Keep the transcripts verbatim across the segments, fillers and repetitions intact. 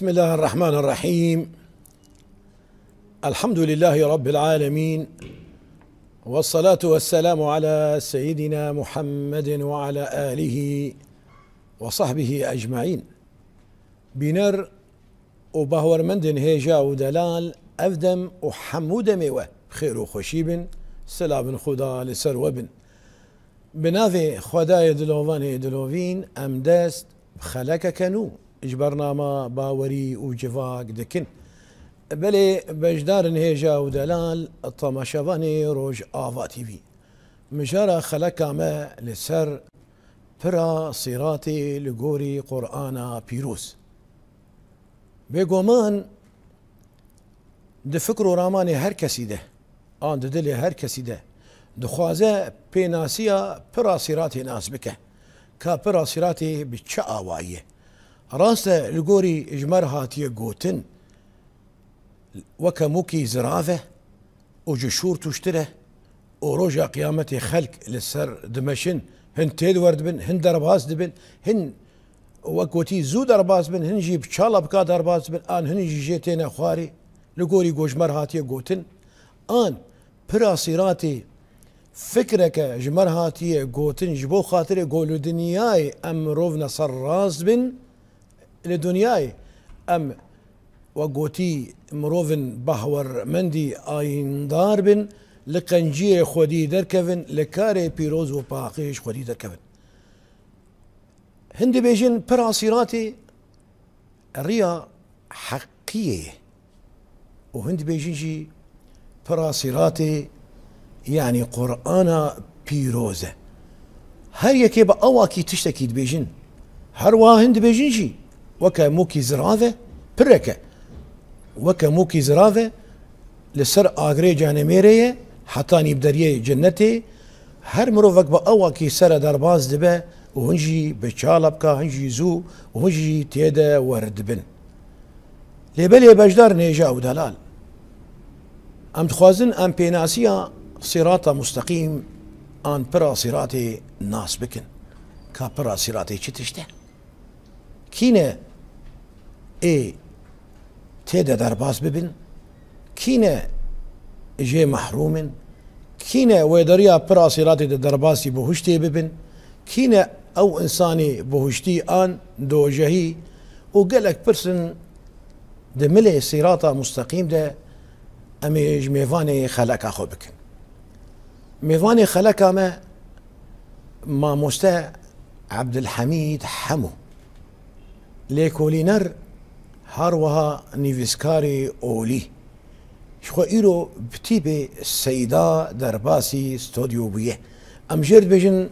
بسم الله الرحمن الرحيم. الحمد لله رب العالمين. والصلاة والسلام على سيدنا محمد وعلى آله وصحبه أجمعين. Bîner û bahwermendên hêja û delal, ev dem û hemû demê we bi xêr û xweşî bin, silavên Xuda li ser we bin. Bi navê Xwedayê dilovan ê dilovîn em dest bi xelekeke nû ji bernama Bawerî û Civak dikin. Belê beşdarên hêja û delal, temaşevanê Rojava T V. Mijara xeleka me li ser pira sîratê li gorî Qur'ana Pîroz. Bêguman di fikr û ramanê her kesî de, an di dilê her kesî de, dixwaze pênasiya pira sîratê nas bike. Ka pira sîratê bi çi awayî ye? Rast e, li gorî ji me re hatiye gotin, weke mûkî zirav e û ji şûr tûştir e û roja qiyametê xelk li ser dimeşin, hin têdiwerdibin, hin derbas dibin, hin wek gotî zû derbas bin, hin jî bi çala bika derbas bin, an hin jî jê têne xwarê. Li gorî ku ji me re hatiye gotin, an pira sîratê fikreke ji me re hatiye gotin, ji bo xatirê ku li dinyayê em mirov ne ser rast bin, li dinyayê em, wek gotî, mirovin bahwermendî ayîndar bin, li qenciyê xwedî derkevin, li karê pîroz û paqij xwedî derkevin. Hin dibêjin pira sîratê riya heqiyê ye. Û hin dibêjin jî pira sîratê, yanî Qur'ana pîroz e. Her yekê bi awakî tiştekî dibêjin. Her wiha hin dibêjin jî weke mûkî zirav e, pirek e. Weke mûkî zirav e, li ser agirê canemêrê ye, hetanî bi deriyê cennetê. Her mirovek bi awakî sere derbas dibe û hin jî bi çala bika, hin jî zû û hin jî têde werdibin. Lê belê beşdar nêja û delal. Em dixwazin em pênasiya sîrata musteqîm an pira sîratê nas bikin. Ka pira sîratê çi tişt e? Kî ne ê tê de derbas bibin? Kî ne jê mehrûm in? Kî ne wê deriya pira sîratê de derbasî buhiştê bibin? Kî ne ew însanê buhiştî an dojehî? Û gelek pirs in di milê sîrata musteqîm de em ê ji mêvanê xeleka xwe bikin. Mêvanê xeleka me mamoste Ebdilhemîd Hemo, lêkolîner, her wiha nivîskarê olî. Ji xwe îro bi tîpê Seyda derbasî stodyo bûye. Em jê re dibêjin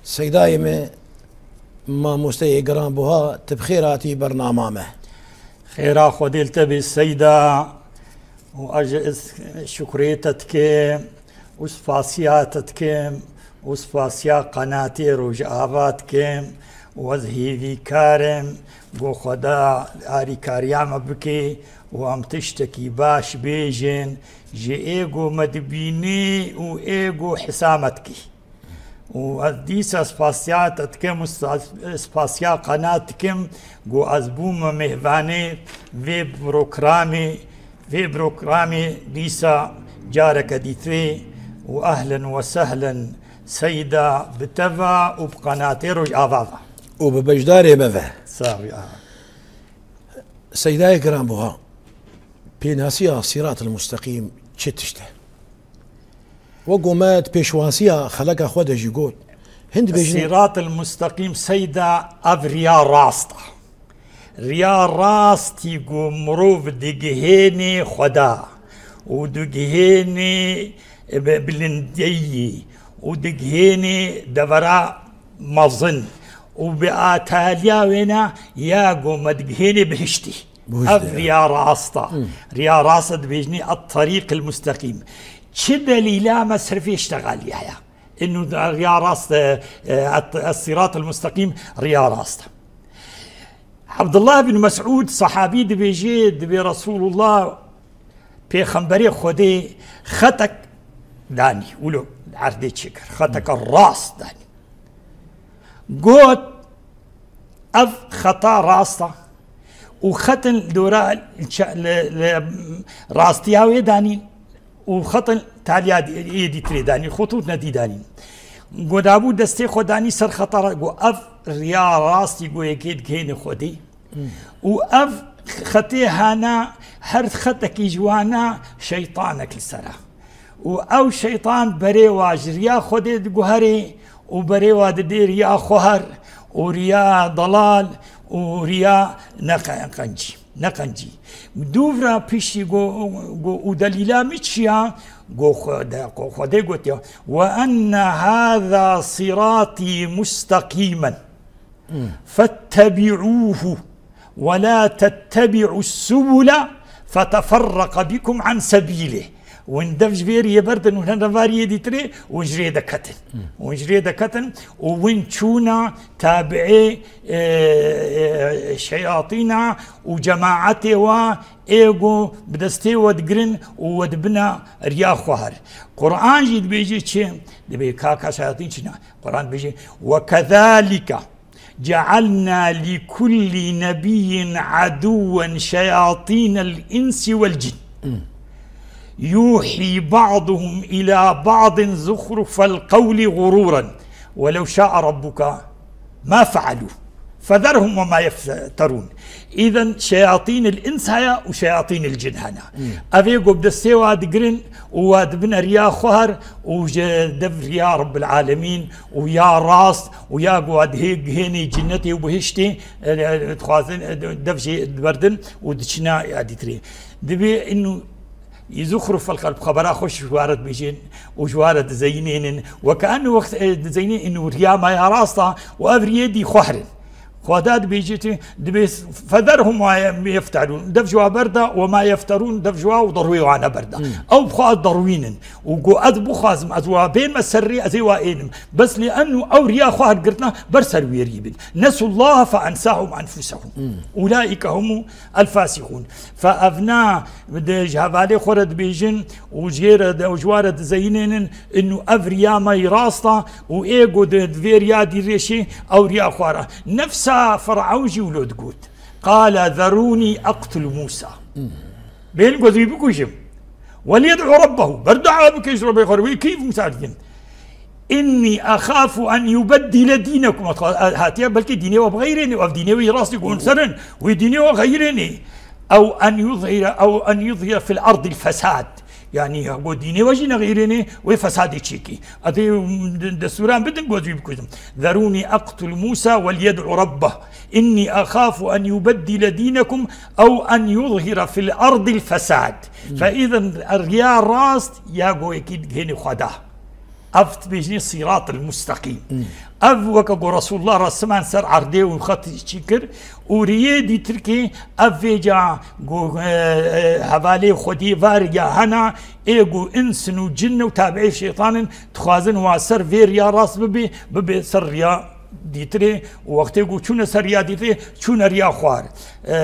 Seydayê me, mamosteyê giranbuha, tu bi xêr hatî bernama me. Xêra Xwedê li te bê Seyda û ez şukrê te dikim û spasiya te dikim û spasiya qenatê Rojava dikim û ez hêvîkar im ku Xweda alîkariya me bike û em tiştekî baş bêjin ji ê ku me dibînî û ê ku hisa me dikî. û ez dîsa spasiya te dikim û spas-, spasiya qenat dikim ku ez bûme mêvanê vê programê, vê programê dîsa careke dîtirê û ehlen we sehlen Seyda bi te ve û bi qenatê Rojava ve. Û bi beşdarê me ve. Sax bî, aha. Seydayê giranbuha, pênasiya Sîratil Musteqîm çi tişt e? Wek ku me di pêşwasiya xeleka xwe de jî got, hin dibêjin. Sîratil Musteqîm Seyda ev riya rast e. Riya rastî ku mirov digihênê Xweda û digihênê bi-, bilindiyî û digihênê devera mezin û bi ataliya wêna ya ku me digihênê bihiştî. Bihiştî, ev ya. Riya rast e. Hı. Riya rast e dibêjinê et-terîqil musteqîm. Çi delîla me sirfê ştexaliya ya? Inu riya rast e, e, et-, es-sîratil musteqîm riya rast e. Abdullah bin Mes'ud sahabî dibêje, dibê Resulullah Pêxemberê Xwedê xetek danî, wilo erdê çêkir, xeteke rast danî. Got, ev xeta rast e û xetin li dora li, li rastiya wê danîn û xetin taliya êdî tirê danîn, xutût nedî danîn. Godabû destê xwe danî ser xeta ra, got, ev riya rastî, got, yekê digihêne Xwedê. Û ev xetê hana, her xetekî ji wana şeytanek li ser e. Û ew şeytan berê wa ji riya Xwedê diguherê û berê wa didê riya xwar û riya delal û riya neqe-, qencî, neqencî. Dûv ra piştî go, go û delîla min çi ya? Go Xwedê, go Xwedê gotiya, "Ve enne hâzâ sirâtî mustekîmen." Fettebi'ûhu ve la tettebi'us subule feteferreke bikum an sebîlih. Win dev ji vê riyê berdin û hene va riyê dîtirê û ji rê deketin. Û ji rê deketin û win çûna tabi'ê, e, e, şeyatîna û cemaetê wa ê ku bi destê we digirin û we dibina riya xwe her. Quran jî dibêje çi? Dibê kaka şeyatîn çi ne? Quran dibêje, "Ve kezalike cealna li kulli nebiyyin aduwen şeyatînel insi vel cin. Yuhi ba'duhum ila ba'din zuhrufel qawli gururen. Ve lev şa'a rabbuke ma fealû. Fezerhum ve ma yefterûn." Îden şeyatînil ins heye û şeyatînil cin hene. Ev ê ku bi destê wa digirin û wa dibine riya xwar û ji dev riya Rabbil Alemîn û ya rast û ya ku wa dihê gihênê cinnetê û bihiştê, e, e, dixwazin, e, dev jê diberdin û diçina ya dîtirê. Dibê inu Zuxruf el qelb, xebera xweş ji ware dibêjin û ji ware dizeyinênin. Weke eno wext, e, dizeyinên inu riya me ya rast a û ev riyê dî xwehrin. Xweda dibêje tu, dibê federhum ma yefterûn. Dev ji wa berda, we ma yefterûn, dev ji wa û derwê wane berda. Ew bixwe ez derwînin. Û got, ez bixwazim, ez wa bênme ser rê, ez ê wa ênim. Bes lê eno ew riya xwe her girtina ber ser wêrî bin. Nesullaha fe ensahum enfusehum. Ulaike humu el fasihun. Fe evna di ji hevalê xwe re dibêjin û jê re de, û ji wa re dizeyinênin, inu ev riya me yî rast a û ê ku di, di vê riya dîrêşî ew riya xwe re. Nefsa Firewn jî wilo digot. Qale zerûnî eqtul Musa. Bên ku ez wî bikujim. Weliyed'u Rabbehu. Ber dua bike ji Rabbê xwe re. Wê kî Musa dikin. Inni exafu en yubeddile dînekum. Hatiye belkî dînê we bixeyrênê, ev dînê we yî rastî gon serin, wê dînê we xeyrênê. Ew en yuzhire, ew en yuzhire fil erdil fesad. Yanî go dînê we jî nexeyrênê, wê fesadê çêkî. Ez ê destûran bidin, go ez wî bikujim. Zerûnî eqtul Musa weliyed'u Rabbeh. Inni exafu en yubeddile dînekum ew en yuzhire fil erdil fesad. Fe îden riya rast ya go yekî digihênê Xweda. Ev dibêjinê sîratil musteqîm. Ev weke ku Resulullah resiman ser erdê û xet çî kir û riyê dîtirkê ev vêca ku, e, e, hevalê Xwedî var ya hena ê ku ins in û cin û tabi'ê şeytan in, dixwazin wa ser vê riya rast bibê, bibê ser riya dîtirê û wextê ku çûne ser riya dîtirê, çûne riya xwar. E, e,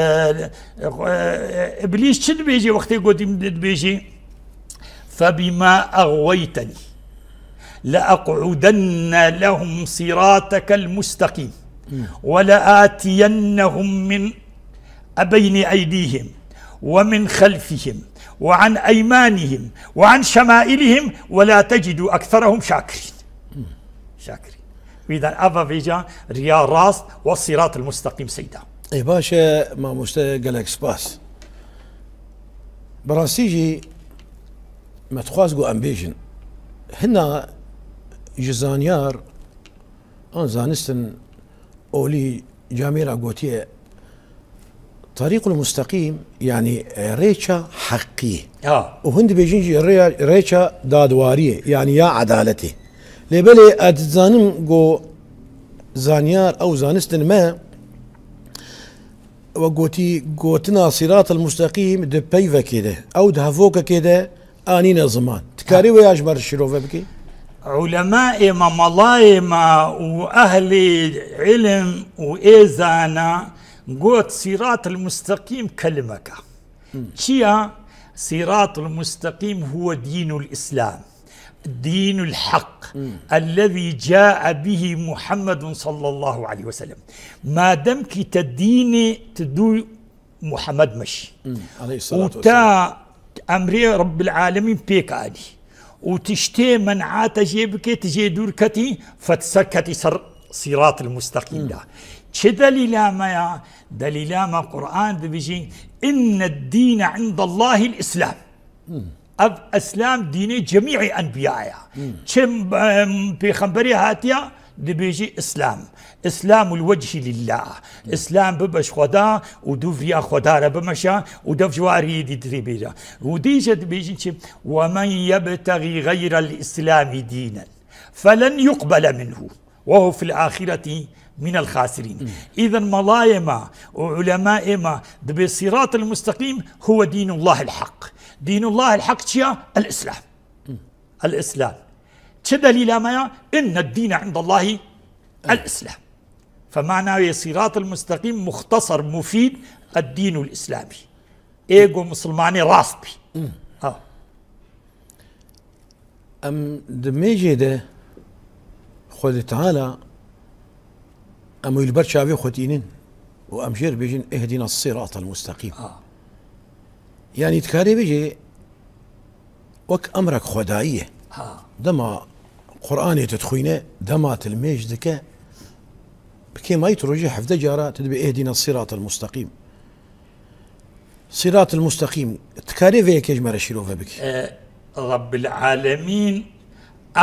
e, Îblîs çi dibêjê wextê ku dî-, dibêjê? فبما أغويتني لأقعدن لهم صراطك المستقيم ولآتينهم من بين أيديهم ومن خلفهم وعن أيمانهم وعن شمائلهم ولا تجد أكثرهم شاكرين. Şakirî. Wî dan ava vêca riya rast ve sîratil musteqîm seyda. Ê baş e, mamoste, gelek spas. Bi rastî jî me dixwast ku em bêjin, hina ji zanyar an zanistin olî camêra gotiye, Tarîqul Musteqîm, yanî, e, rêça heqî. Ha. Û hûn dibêjin jî rêya, rêça dadwariyê, yanî ya edaletê. Lê belê ez dizanim ku zanyar ew zanistin me, we gotî, gotina Sîratil Musteqîm di peyvekê de, ew di hevokekê de anîne ziman. Dikarî wê ya ji me re şîrove bikî? Ulemayê me, melayê me û ehlê ilim û ê zana got, Sîratil Musteqîm kelimeke. Çi ya? Sîratil Musteqîm huwe dînul Îslam. Dînul Hak. Ellezî câe bihî Muhammedun sallallahu aleyhi ve sellem. Madem kî te dînê, tu dû Muhammed meşî. Hmm, aleyhissalatu û vesselam. Ta emrê Rabbil Alemîn pêk anî. Û tiştê men'a te jê bike, tu jê dûr ketî, fe tu ser ketî ser sîratil musteqîm de. Hmm. Çi delîla me ya? Delîla me Qur'an dibêjî, "Inned dîne indallahil Îslam." Hmm. Ev Îslam dînê cemî'ê enbiya ya. Hmm. Çi, em, pêxemberê hatiya, dibêjî Îslam. Îslamul wechî lillah. Îslam bibe ji Xweda û dû viriya Xweda re bimeşe û dev ji wariyê dî dirê bêje. Û dî jî dibêjin çi? "Ve men yebtexî xeyrel Îslamî dînen felen yuqbele minhu ve huve fil axireti minel xasirîn." Îden melayê me û ulemayê me dibê sîratil musteqîm huve dînullahil heq. Dînullahil heq çi ya? El Îslam. El Îslam. Çi delîla me ya? Inned dîne indallahî el Îslam. Fe mana wê sîratil musteqîm, muxtesar, mufîd, ed dînul Îslamî. Ê go misilmanê rast bî. Ha. Em di mêjê de Xwedê Teala em wî li ber çavê xwe tînin û em jê re bêjin, "Ihdina siratal musteqîm." Ha. Yanî dikarê bêjê wek emrek xwedayî ye. Ha. Dema Qur'anê tu dixwîne, dema tu li mêj dike, bi kêmayî tu rojê hevdeh cara tu dibê, "Ihdina siratal musteqîm." Siratal musteqîm, dikarê vê yekê ji me re şîrove bikî? E, Rabbil Alemîn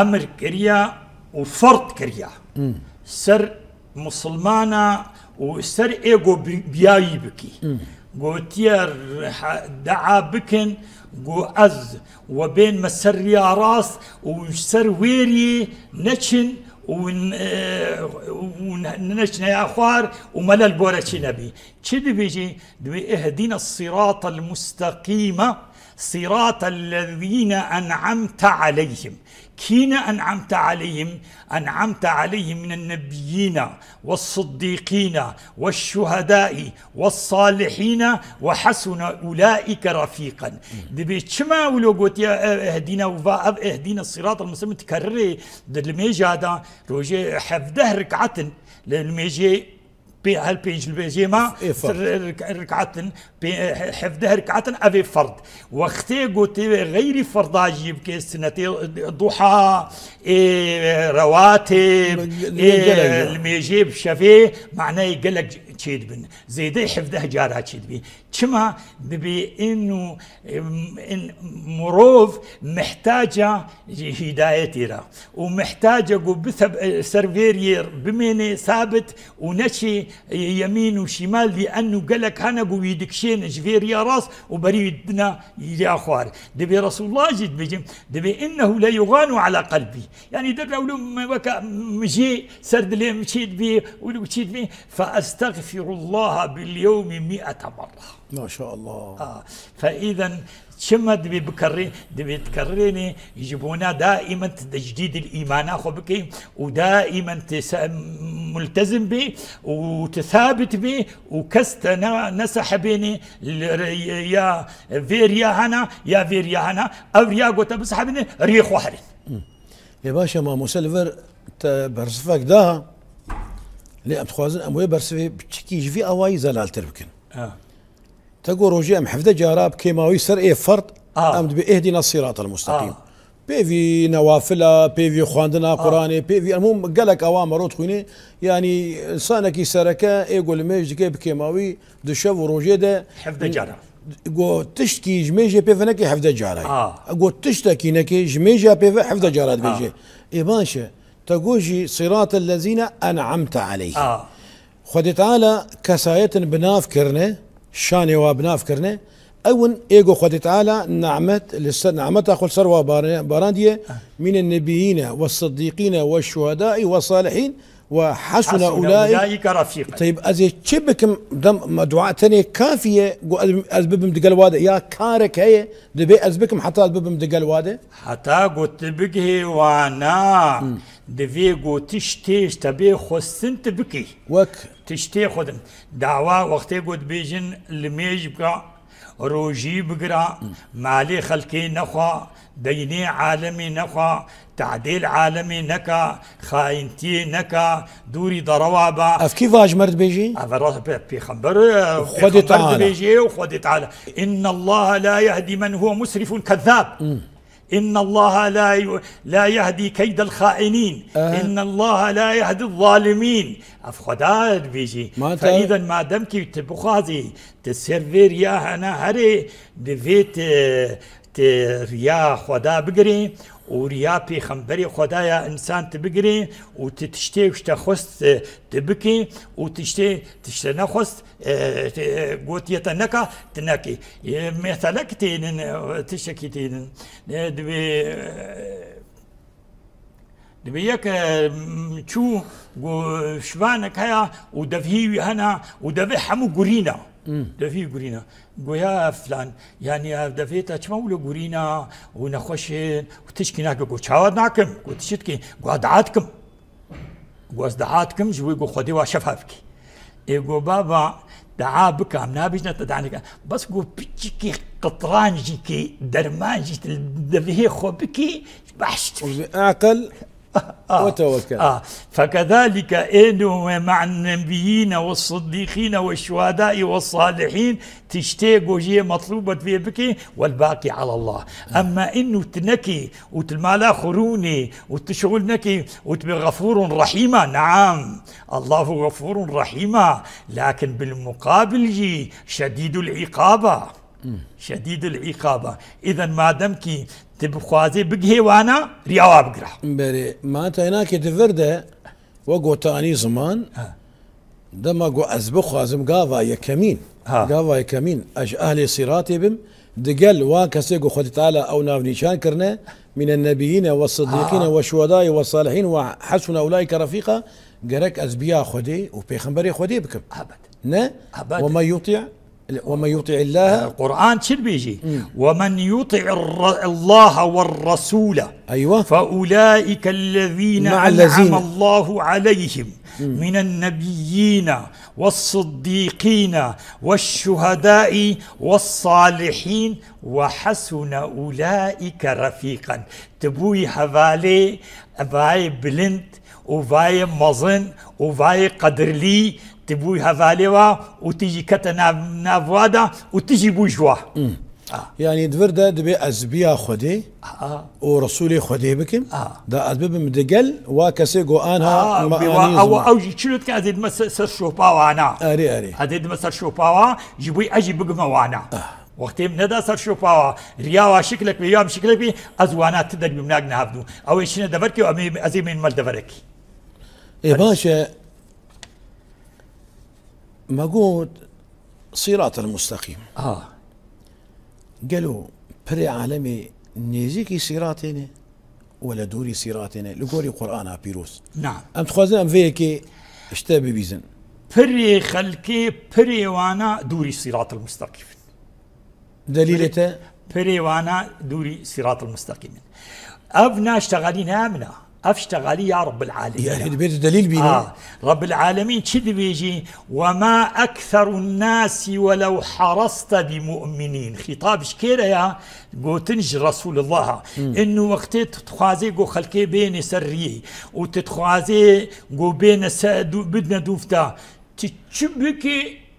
emir kiriya û ferd kiriya. Hmm. Ser misilmana û ser ê go bi-, biyayî bikî. Hmm. Gotiye, re-, ha-, dua bikin, go ez we bên me ser riya rast û ji ser wêriyê neçin û n-, e, û n-, neçine ya xwar û melel bore çi nebî. Çi dibêjî? Dibê, "Ihdina siratal musteqîme, siratal lezîne en'amte aleyhim." Kîne en'amte aleyhim? En'amte aleyhim minen nebiyyîne ve siddîqîne ve şuhedâi ve salihîne ve hasune ulâike refîqen. Dibê çima wilo gotiye, "Ihdina", û va ev "Ihdina siratal musteqîm" tikerirê di limêja de, rojê hevdeh rikatin li limêjê pê-, her pênc li bêjê ma Ê, fard. Rik-, rikatin, pê-, hevdeh rikatin, ev ê ferd. Wextê gotê wê xeyrî ferda jî bike, sinetê duha, ê, rewatib, Me-, me-, ê, gelek ya. Li mêjê bi şevê maneyê gelek çêdibin. Zêdeyê hevdeh cara çêdibî. Çima? Dibê in û, em, in mirov mihtaca hîdayetê re û mihtace ku bi seb-, ser vêriyê bimênê sabit û neçê yemîn û şîmal, lî enû gelek hene ku wî dikişên ji vê riya rast û berî wî didine riya xwar. Dibê Resulullah jî dibêjin, dibê, "Innehu le yuganu ala qelbî." Yanî dibê wilo me weke mijê ser dilê min çê dibê, wilo çê dibê, "Fe estexfirullaha bil yewmi mi'ete merra." Maşallah. Ha, fe îden çima dibê bikerrê? Dibê dikerrênê ji bona daîmen tu tecdîdil îmana xwe bikê û daîmen tu se-, multezim bê û tu sabit bê û kes te ne, nesehebênê li re-, ya vê riya hena ya vê riya hena. Ev riya gote bisehebênê, riyê xwe herê. Ê baş e, mamose li vir te bersivek da, lê em dixwazin em wê bersivê piçikî ji vî awayî zelaltir bikin. Ha. Te got rojê em hevdeh cara bi kêmawî ser ê ferd, Ha. em dibê ihdina siratal musteqîm. Ha. Pêvî newafila, pêvî xwendina Ha. Quranê, pêvî em hûn gelek awa mero dixwîne. Yanî insanekî sereke ê ku li mêj dike bi kêmawî di şev û rojê de Hevdeh cara. Got tiştkî ji mêjê pê ve neke hevdeh cara. Ha. Got tiştekî neke ji mêja pê ve hevdeh cara dibêje. Ha. Ê baş e. Te got jî siratel lezîne en'amte aleyhim. Ha. Xwedê Teala kesayetin bi nav kirine, şanê wa bi nav kirine. Ew in ê ku Xwedê Teala nimet li ser, nimeta xwe li ser wa bare-, barandiye. Ha. Mîne nebiyîne ve siddîqîne ve şuhedâî ve salihîn. Ve hasune Hasune ulâik. Ulâike refîqen. Teyb, ez ê çi bikim, dem me dua tenê kafî ye, got ez, ez bibim digel wa de. Ya karek heye, dibê ez bikim heta ez bibim digel wa de? Heta got tu bigihê wana, Hmm. divê got tiştê ji te bê xwestin tu bikî. Wek? Tiştê xwedin. Dawa wextê got bêjin li mêj bika, Rojî bigira, malê xelkê nexwa, deynê alemê nexwa, tadêl alemê neka, xayintiyê neka, dûrî derewa ba. Ev kî va ji me re dibêjî? Ev re-, pe-, pêxember, Xwedê pêxember Teala dibêjê û Xwedê Teala. "Inna Allaha la yehdi men huwa musrifun kezzab." Hmm. "Inna Allaha la yu-, la yehdi keydel xainin. Aha. Inna Allaha la yehdi zalimin." Ev Xweda dibêjî. Ma Fe te- îden madem ki tu bixwazî, tu ser vê riya hene herê, divê tu, tu riya Xweda bigirî û riya pêxemberê Xweda ya însan tu bigirî û tu tiştê ji te xwest, e, tu bikî û tiştê, tişte nexwest, e, te, gotiye te neka, tu nekî. E, meselek tênin, e, tiştekî tênin. E, divê, e, Divê yek, e, m-, çû, go, şivanek heya û devhî wî hena û devê hemû gurîna. Hmm. Devhî gurîna. Goya filan, yanî ev devê te çima wilo gurîna û nexweş in û tişkî nake? Go çawa nakim? Go tiştkî, go dua dikim. Go ez dua dikim, ji wê go Xwedê wa şefa bikî. Ê go baba, dua bike, em nabêjine te dua neke. Bes go piçikî qitran jî kê, derman jî li devê xwe bikî, behs dibî. Aqil Ah, ah, ve tewekkel. Ah. Fekezalike êno ve ma'en nebiyîne ve siddîqîne ve şuhedâi ve salihîn, tiştê go jê metlûb e divê bikî, wel baqî alallah. Emma inu tu nekî û tu li mala xurûnê û tu şixul nekî û tu bê xefûrun rehîma, neam. Allahu xefûrun rehîma, lakin bil muqabil jî şedîdul îqaba. Hmm. Şedîdul îqaba. Îden madem kî tu bixwazê bigihê wana, riya wa bigira. Berê, ma te nakê di vir de, we gotanî ziman, Ha. dema go ez bixwazim gava yekemîn. Ha. Gava yekemîn, ez ji ehlê sîratê bim, digel wa kesê go Xwedê Teala ew navnîşan kirine, mînen nebiyîne ve siddîqîne Ha. ve şuhedayê ve salihîn ve hesune ulaîke refîqa, gerek ez biya Xwedê û pêxemberê Xwedê bikim. Ebed. Ne? Ebed. Ve men yutî, ve men yutî Llaha. Quran çi dibêjî? Hmm. Ve men yutî Llaha ve resûle. Eywa. Fe ulaîke ellezîne Ma'ellezîne. En'amallahu aleyhim. Hmm. Minen nebiyyîne ve siddîqîne ve şuhedâi ve salihîn ve hasune ulaîke refîqen. Tu bûyî hevalê vayê bilind û vayê mezin û vayê qedirlî, tu bûyî hevalê wa û tu jî kete nav, nav wa da û tu jî bûyî ji wa. Hmm. Ah. Yanî di vir de dibê ez biya Xwedê Ah. û Resûlê Xwedê bikim. Ah. Da ez bibim digel wa kesê go anha Ah, me bê wa, anî ew, ziman. Ew jî çilo dike ez ê dime ser, ser şopa wana. Erê, erê. Ez ê dime ser şopa wa, ji bo ez jî bigime wana. Ah. Wextê min neda ser şopa wa, riya wa şiklek bê, ya min şiklek bê, ez wana ti derg bim nagine hevdû. Ew ê şine deverkê û em ê, ez ê mênime li deverekî. Ê baş e, me got Sîratel Musteqîm. Ha. Gelo pirê alemê nêzîkî Sîratê ne wele dûrî Sîratê ne li gorî Qur'ana pîroz? Na. Em dixwazin em vê yekê ji te bibîzin. Pirê xelkê, pirê wana dûrî Sîratel Musteqîm in. Delîlê te? Pirê wana dûrî Sîratil Musteqîm in. Ev na ştexalî ne min a. Ev ştexalî ya Rabbil Alemîn a. Yanî dibê tu delîl bîne. A, Rabbil Alemîn çi dibêjî? "Ve ma ekserun nasi welew harasta bi mu'minîn." Xîtab ji kê re ya? Gotin ji Resulullah a. Hmm. Inu wextê tu dixwazê go xelkê bênê ser riyê û tu dixwazê go bêne se-, du-, bidne dûv te, tu çi bikî,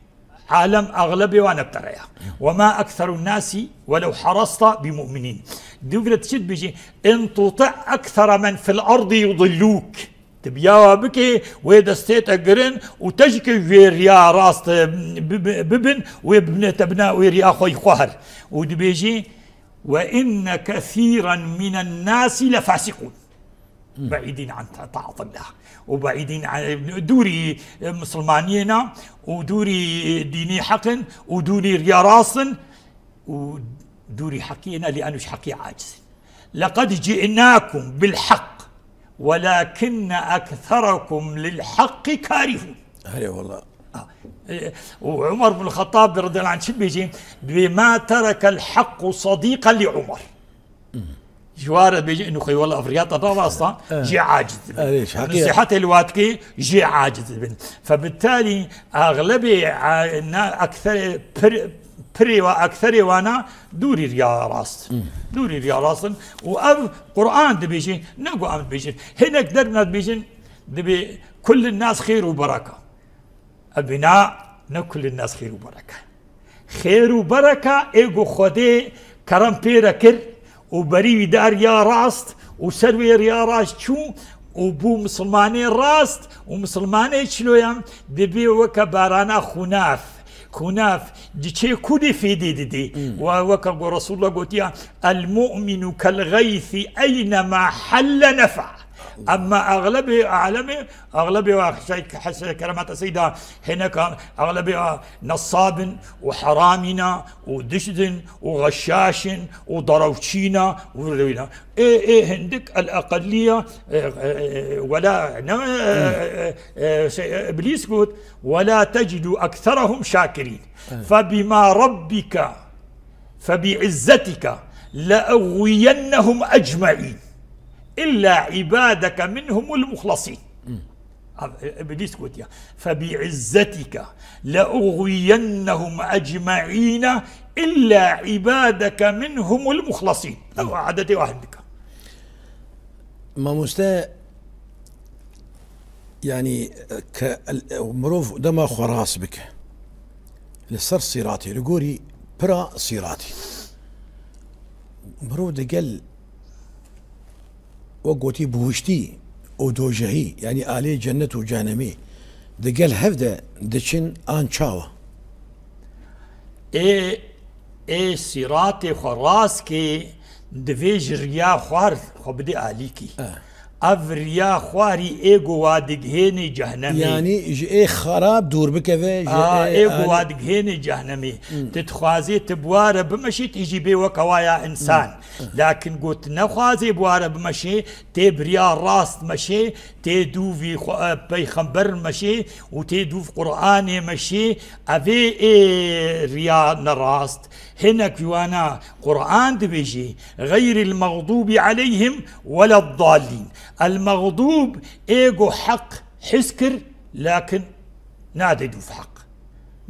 Alem axlebê wan bi te re ya. "Ve ma ekserun nasi welew harasta bi mu'minîn." Dûvre tu çi dibêjî? "In tuti eksera men fil ardi yudillûk." Tu biya wa bikê, wê destê te girin û te jî ke wê riya rast, e, bi-, bi-, bibin, wê bibine te bina wê riya xwe xwe her. Û dibêjî, "Ve inne kesîren minen nasi le fasîkûn." Hmm. Be'îdîn an ta-, taatillah. Û be'îdîn an, dûrî, e, misilmaniyê ne, û dûrî, e, dînî heq in, û dûrî riya rast in, û dûrî heqiyê ne, lî enu ji heqiyê aciz in. "Leqed ci'nakum bil heq, welakinne ekserekum lil heqi karihun." Erê wela. Ha, e, û Umar bin Xettab radiyallahu anh çi dibêjî? Dibê, "Ma terekel hequ sadiqen li Umar." Hmm. Ji wa re dibêjî, inu xwe wela ev riya te ne rast a, Evet. jê aciz dibin. Evet, Nusîhetê li wa dikê, jê aciz dibin. Febittalî, axlebê, a, na, ekser, pir, Pirê wa ekserê wana dûrî riya rast. Dûrî riya rast in. Û ev Quran dibêjin, ne ku em dibêjin. Hinek derna dibêjin, dibê kullin nas xêr û bereka. Ev bîna ne kullin nas xêr û bereka. Xêr û bereka ê ku Xwedê kerem pê re kir û berî wî da riya rast û ser wê riya rast çû û bû misilmanê rast û misilmanê çiloyan dibê weke barana xunaf. Xunaf, diçê ku dê fêdê didê. Hmm. Wa weke ku Resulullah gotiya, "El mu'minu kel gaysi eynema helle nefa." Amma eglebê alemê, eglebê wa şey, hese keramata seyda hineka, eglebê wa nesabin û heramîna û dişdin û xeşaşin û darewçîna û rewîna. Ê, ê hindik el eqelliya, e, e, e, wela, ne, e, e, e, şey, e, Iblîs got, "Wela tecidu ekserahum şakirîn." Evet. "Febima rabbike, febiizzetike, le uğwiyennehum ecmaîn. İlla ibadeke minhumul muhlasîn." Iblîs gotiya, "Febiizzetike, le uğwiyennehum ecmaîn, illa ibadeke minhumul muhlasîn." Ew adetê wa hindika. Mamoste, yanî, ke el-, mirov dema xwe rast bike, li ser sîratê, li gorî pira sîratê, mirov digel, wek gotî, bihuştî û dojehî, yanî alê cennet û cehennemî, digel hev de diçin an çawa? Ê, ê sîratê xwe rast kê, divê ji riya xwar xwe bidê alîkî. Eh. Ev riya xwarî ê ku wa digihênê cehnemê. Yanî ji ê xerab dûr bikeve, ji A, ê ê ku wa alî- digihênê cehnemê. Hmm. Tu dixwazê tu bi wa re bimeşî, tu jî bê weke wa ya însan. Hmm. Lakin got nexwazê bi wa re bimeşê, tê bi riya rast meşê, tê dûvî xwe, e, peyxember meşê û tê dûv Qur'anê meşê, evê ê riya nerast. Hinek ji wana Qur'an dibêjî, "Xeyril mexdûbi aleyhim weleddallîn." El mexdûb ê ku heq his kir, lakin nadê dûv heq.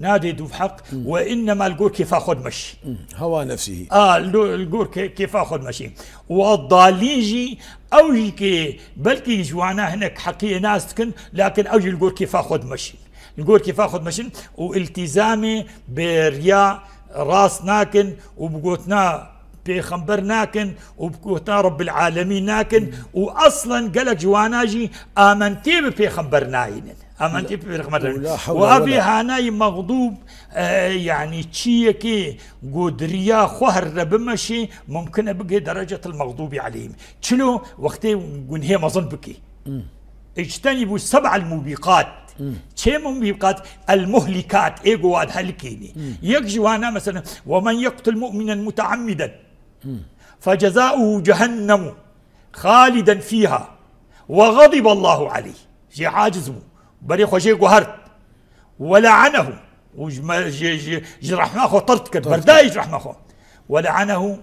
Nadê dûv heq, Hmm. we innema li gor kêfa xwe dimeşî. Hmm. Hewa nefsî. A, li, li gor kê-, kêfa xwe dimeşî. Û eddalîn jî, ew jî kê belkî ji wana hinek heqiyê nas dikin, lakin ew jî li gor kêfa xwe dimeşî. Li gor kêfa xwe dimeşin û îltîzamê bi riya rast nakin û bi gotina pêxember nakin û bi gotina Rebbil Alemîn nakin û eslen gelek ji wana jî amentê bi pêxember nayînin. Amentê bi pêxember nayînin. Û la hewle Û ev ê wela hanayî mexdûb, e, yanî çiyekê ku di riya xwe here bimeşê, mumkin e bigihê derecetil mexdûbî aleyhim. Çilo wextê gunhê mezin bikê. Hmm. Ectenîbû seb'el mubîqat. Hmm. Çê mubîqat? El muhlîkat, ê ku wa dihelikênê. Hmm. Yek ji wana, mesela, "Ve men yeqtul mu'minen muteammiden, Hmm. fecezauhu cehennemu haliden fîha ve gadiballahu aleyh." Jê aciz bû. Berê xwe jê guhert. "Ve le'anehu." Û ji me-, ji, ji, ji rehma xwe tert kir. Tert kir. Berdayî ji rehma xwe. "Ve le'anehu."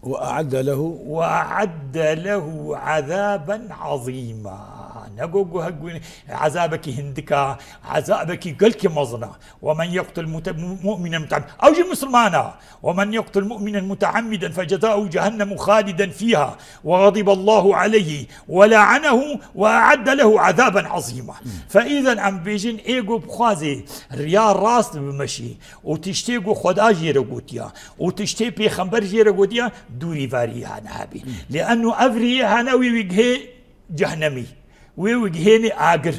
"Ve a'edde lehu." "Ve a'edde lehu azaben azîma." Ne got, got, got, ezabekî hindika, ezabekî gelkî mezin e. "Ve men yeqtul mute-, mu-, mu'minen muteam-" Ew jî misilman e. "Ve men yeqtul mu'minen muteammiden fecezauhu cehennemu haliden fîha ve gadiballahu aleyhi ve le'anehu ve a'edde lehu azaben azîma." Hmm. Fe îzen em bêjin, ê got bixwazê riya rast bimeşî, û tiştê ku Xweda jê re gotiya û tiştê pêxember jê re gotiya, dûrî va riyê hane hebî. Hmm. Lê eno ev riyê hane wê wî gihê cehnemî, wê wî gihênê agir.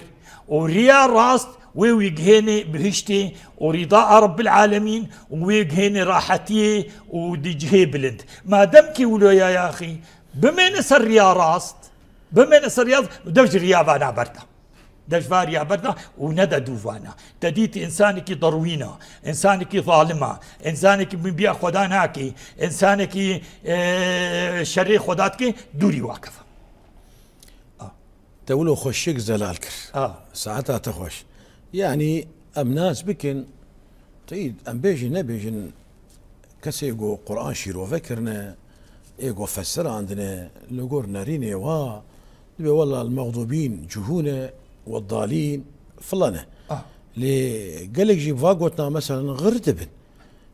Û riya rast wê wî gihênê bihiştê û rîda a Rebbil Alemîn û wê gihênê rahetiyê û di cihê bilind. Madem ki wilo ya yaxî, bimêne ser riya rast, bimêne ser riya rast, dev ji riya vana berda. Dev ji va riya berda û nede dûvana. Te dît însanekî derwîna, însanekî zalima, însanekî min biya Xweda nakê, însanekî, e, şerê Xweda dike, dûrî wakif e. A. Te wilo xweşik zelal kir. A. Saeta te xweş. Yanî em nas bikin, te yî em bêjin nebêjin, kesê ku Quran şîrove kirine, ê ku fesirandine, li gor nerînê wa, dibê wela el-mexdûbîn cihûne, weddalîn filan e. Ah. Lê gelek jî va gotina, meselen, xir dibin.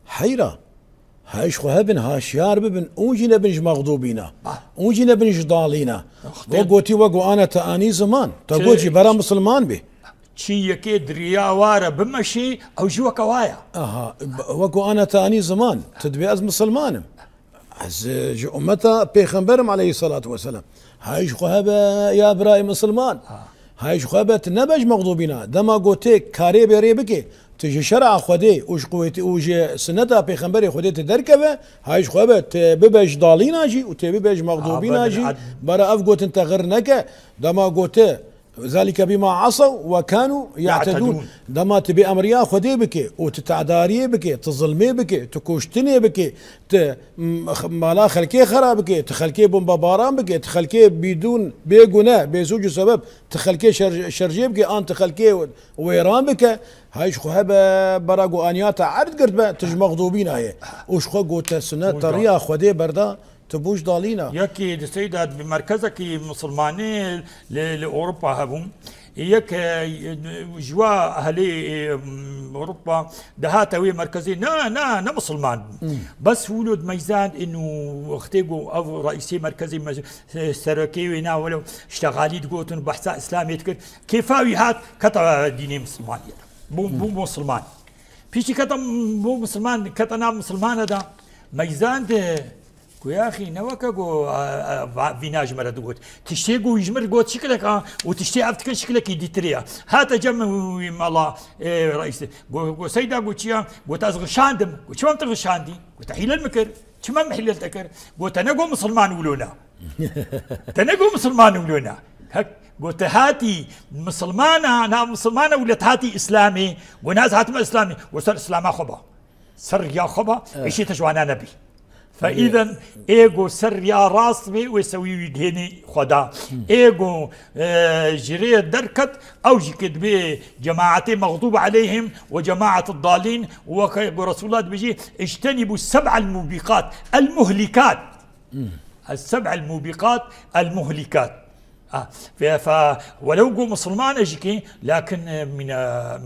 Heyra. Ha ji xwe hebin, ha şiyar bibin, ûn jî nebin ji mexdûbîna. Ûn jî nebin ji dalîna. Wek gotî, wek wana te anî ziman. Te got jî bera misilman bê. Çi yekê di riya wa re bimeşê, ew jî weke wa ye. Aha, wek wana te anî ziman. Tu dibê ez misilman im. Ez, e, ji ummeta Pêxember im aleyhisselatu vesselam. Hay ji xwe hebe ya birayê misilman. Hay ji xwe hebe tu nebe ji mexdûbîna. Dema gotê karê bê rê bike, tu ji şer'a Xwedê û ji quwetê û ji sineta Pêxemberê Xwedê tu derkeve, hay ji xwe hebe tu bibe ji dalîna jî û tu bibe ji mexdûbîna jî. Bera ev gotin te xir neke. Dema gote, "Zalike bima asaw ve kanu ya'tedun." Dema tu bêemriya Xwedê bike û tu tedariyê bike, tu zilmê bike, tu kuştinê bike, tu, m-, mala xelkê xera bike, tu xelkê bombebaran bike, tu xelkê bidûn, bêgune, bêsûc û sebeb, tu xelkê şer-, şerjê bike, an tu xelkê wêran bike, hay ji xwe hebe bera ku aniya te erd girt be, tu ji mexdûbîna ye. Û ji xwe gote sunet, te riya Xwedê berda, tu bû ji dalîna. Yekî di Seyda bi merkezekî misilmanî li, li Ewropa hebû. Yek, e, ji wa ehlê, e, Ewropa dihate wê merkezê, ne, ne, ne misilman. Bes wilo dimeyzand inu wextê ku ev reîsê merkezê me-, e, serekê wê na welo ştegalî digotin, behsa Îslamê dikir. Kêfa wî hat, keta dînê misilmaniyê. Bû, bû misilman. Piştî keta, bû misilman, keta nav misilmane de. Meyzand, e, Ku yaxî ne weke ku, e, e, va-, vîna ji me re digot. Tiştê ku wî ji me re got şikilek a û tiştê ev dikin şikilekî dîtirê ya. Hate cem wî mala, e, reîsê. Go, go Seyda, go çi ya? Got ez rişandim. Go çima min te rişandî? Got te hîlel min kir. Çima min hîlel te kir? Got te ne got misilman wilo ne. Te ne got misilman wilo ne. Hek, got te hatî misilmana, na misilmana wilo te hatî Îslamê. Got na ez hatime Îslamê. Got ser Îslama xwe ba. Ser riya xwe ba, êşê te ji wana nebî. Fe îden ê go ser riya rast bê, wê sewî wî gihênî xwe da. Ê go, e, ji rê derket, ew jî ke dibê cemaetê mexdûb aleyhim ve cemaet dalîn, weke go Resulullah dibêjî, "Îctenîbû seb'el mûbîqat, el muhlîkat." Ez seb'el mûbîqat, el muhlîkat. آه، ف-، ف-، ولو جو مسلمان أجيكي، لكن من،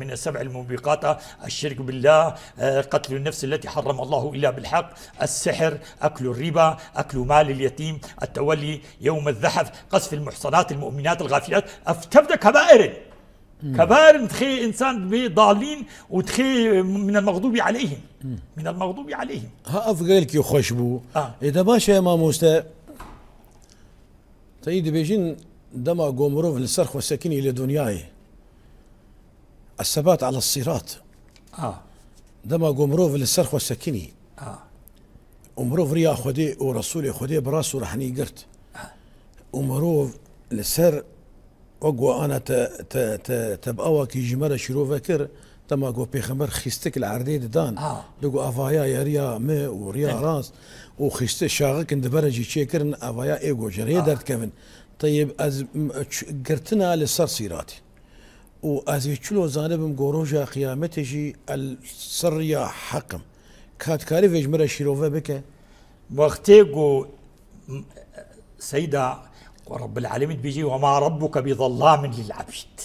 من السبع الموبقات الشرك بالله، آه، قتل النفس التي حرم الله إلا بالحق، السحر، أكل الربا، أكل مال اليتيم، التولي يوم الزحف، قذف المحصنات المؤمنات الغافلات، أفتبدا كبائر. كبائر دخي إنسان بضالين ودخي من المغضوب عليهم. من المغضوب عليهم. Ha, ev gelkî xweş bû. Ah. Ê de baş e, mamoste. Te yî dibêjin, dema ku mirov li ser xwe sekinî li dinyayê, الثبات على الصراط. Ah. Dema ku mirov li ser xwe sekinî, ah, û mirov riya Xwedê û Resûlê Xwedê bi rast û rehnî girt, ah, û mirov li ser, wek ku ana te, te, te, te bi awakî ji me re şîrove kir, dema ku Pêxember xîstik li erdê didan, ah, li ku avaya ye riya me û riya, evet, rast, û xîstik şaxikin di bere jî çêkirin, avaya ê ku ji rê, ah, derdikevin. Teyib, ez, m-, ç-, girtina li ser sîratê. Û ez ê çilo zanibim ku roja qiyametê jî el ser riya heq im. Ka dikarî vê ji min re şîrove bike? Wextê ku, m-, Seyda, ku Rabbil Alemîn dibêjî, "Ve ma rabbuke bi zellamin lil abîd."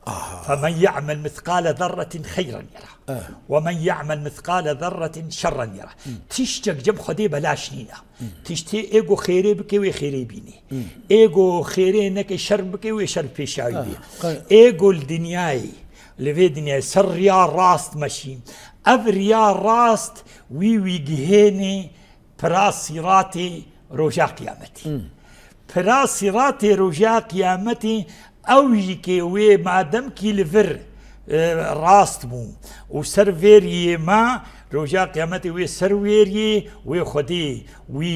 Aha. "Femen ya'mel mithqale zerretin xeyren yera. Eh. Ve men ya'mel mithqale zerretin şerren yera." Hmm. Tiştek cem Xwedê belaş nîne. Tiştê ê ku xêrê bike, wê xêrê bînê. Ê ku xêrê neke, şer bike, wê şer pêşawî bê. Ê ku li dinyayê, li vê dinyayê ser riya rast meşî. Ev riya rast wî, wî gihênê pira sîratê roja qiyametê. Pira sîratê roja qiyametê, ew jî kê wê madem kî li vir, e, rast bû û ser vêriyê ma, roja qiyametê wê ser wêriyê wê Xwedê wî,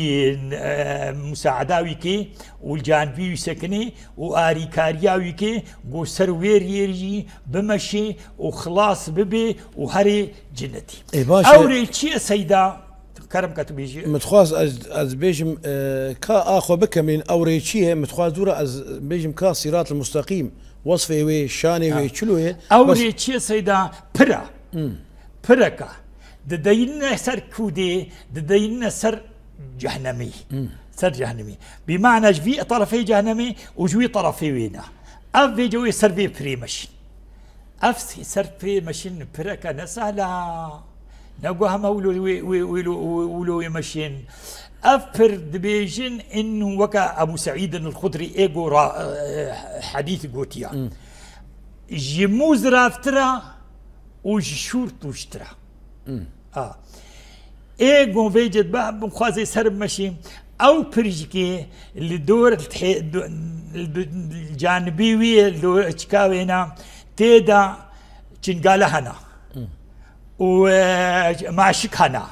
e, musaada wî kê û li canibî wî sekinê û arîkariya wî kê, ku ser wêriyê jî bimeşê û xilas bibê û herê cinetî. Ê, baş e. Ew rê çi ye Seyda? Kerem ke tu bêjî. Min dixwaz ez, ez bêjim, e, ka a xwe bikemîn, ew rê çi ye? Min dixwaz dûra ez bêjim ka Sîrat-ul-Mustaqîm, wesfê wê, şanê wê, ha, çilo ye? Ew rê çi ye Seyda? Pir e. Hmm. Pirek e. Dideyîne ser kûdê, dideyîne ser cehnemî. Hmm. Ser cehnemî. Bi mana ji vî terefê cehnemê û ji wî terefê wê ne. Ev vêce wê ser vê pirê meşîn. Ev sê ser pê meşin pireke ne sehla. Nego hema wilo wê, wê, wilo, wilo wê meşên. Ev pir dibêjin, in weke Ebu Seîdin el-Xudrî ê go ra, e, hedîs gotiya. Hmm. Ji mû ziraftira û ji şûr tûştira. Hmm. A. Ê go vê cedbe bixwazê ser meşî. Ew pir jikê li dor tê-, do-, li do-, canibî wî, li dor çika wêna tê de çingale hena. Hmm. û, e, maşik hena